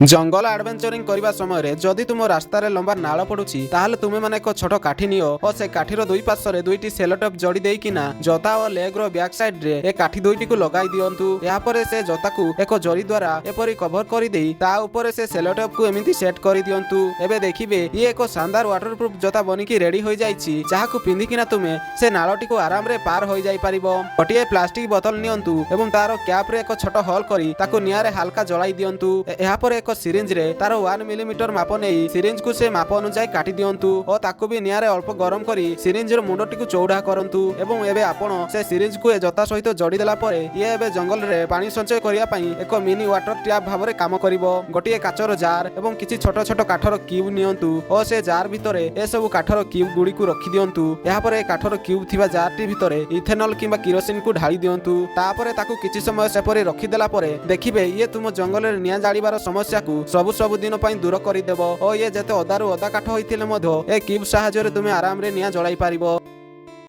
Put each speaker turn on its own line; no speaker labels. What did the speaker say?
ଜଙ୍ଗଲ ଆଡଭେଞ୍ଚରିଂ କରିବା ସମୟରେ ଯଦି ତୁମ ରାସ୍ତାରେ ଲମ୍ବା ନାଳ ପଡୁଛି, ତାହେଲେ ତୁମେ ମାନେ ଏକ ଛୋଟ କାଠି ନିଅ ଓ ସେ କାଠିର ଦୁଇ ପାର୍ଶ୍ୱରେ ଦୁଇଟି ସେଲୋଟେପ୍ ଜଡି ଦେଇକିନା ଜୋତା ଓ ଲେଗ ର ବ୍ୟାକ୍ ସାଇଡ୍ ରେ ଏ କାଠି ଦୁଇଟିକୁ ଲଗାଇ ଦିଅନ୍ତୁ। ଏହାପରେ ସେ ଜୋତାକୁ ଏକ ଜରି ଦ୍ୱାରା ଏପରି କଭର କରିଦେଇ ତା ଉପରେ ସେ ସେଲୋଟେପ୍ କୁ ଏମିତି ସେଟ୍ କରିଦିଅନ୍ତୁ। ଏବେ ଦେଖିବେ, ଇଏ ଏକ ଶାନଦାର ୱାଟରପ୍ରୁଫ ଜୋତା ବନିକି ରେଡି ହୋଇଯାଇଛି, ଯାହାକୁ ପିନ୍ଧିକିନା ତୁମେ ସେ ନାଳଟିକୁ ଆରାମରେ ପାର ହୋଇଯାଇପାରିବ। ଗୋଟିଏ ପ୍ଲାଷ୍ଟିକ ବୋତଲ ନିଅନ୍ତୁ ଏବଂ ତାର କ୍ୟାପରେ ଏକ ଛୋଟ ହୋଲ କରି ତାକୁ ନିଆଁରେ ହାଲକା ଜଳାଇ ଦିଅନ୍ତୁ। ଏହାପରେ ଏକ ସିରିଞ୍ଜରେ ତାର 1 ମିଲିମିଟର ମାପ ନେଇ ସିରିଞ୍ଜକୁ ସେ ମାପ ଅନୁଯାୟୀ କାଟି ଦିଅନ୍ତୁ ଓ ତାକୁ ବି ନିଆଁରେ ଅଳ୍ପ ଗରମ କରି ସିରିଞ୍ଜର ମୁଣ୍ଡଟିକୁ ଚଉଡ଼ା କରନ୍ତୁ। ଏବଂ ଏବେ ଆପଣ ସେ ସିରିଞ୍ଜକୁ ଏ ଜୋତା ସହିତ ଯୋଡ଼ି ଦେଲା ପରେ ଇଏ ଏବେ ଜଙ୍ଗଲରେ ପାଣି ସଞ୍ଚୟ କରିବା ପାଇଁ ଏକ ମିନି ୱାଟର ଟ୍ୟାପ୍ ଭାବରେ କାମ କରିବ। ଗୋଟିଏ କାଚର ଜାର ଏବଂ କିଛି ଛୋଟ ଛୋଟ କାଠର କ୍ୟୁବ୍ ନିଅନ୍ତୁ ଓ ସେ ଜାର ଭିତରେ ଏସବୁ କାଠର କ୍ୟୁବ୍ ଗୁଡ଼ିକୁ ରଖିଦିଅନ୍ତୁ। ଏହାପରେ କାଠର କ୍ୟୁବ୍ ଥିବା ଜାରଟି ଭିତରେ ଇଥେନଲ କିମ୍ବା କିରୋସିନକୁ ଢାଳି ଦିଅନ୍ତୁ। ତାପରେ ତାକୁ କିଛି ସମୟ ସେପରି ରଖିଦେଲା ପରେ ଦେଖିବେ, ଇଏ ତୁମ ଜଙ୍ଗଲରେ ନିଆଁ ଜାଳିବାର ସମସ୍ୟାକୁ ସବୁ ସବୁଦିନ ପାଇଁ ଦୂର କରିଦେବ ଓ ଇଏ ଯେତେ ଓଦାରୁ ଓଦା କାଠ ହୋଇଥିଲେ ମଧ୍ୟ ଏ କ୍ୟୁବ୍ ସାହାଯ୍ୟରେ ତୁମେ ଆରାମରେ ନିଆଁ ଜଳାଇ ପାରିବ।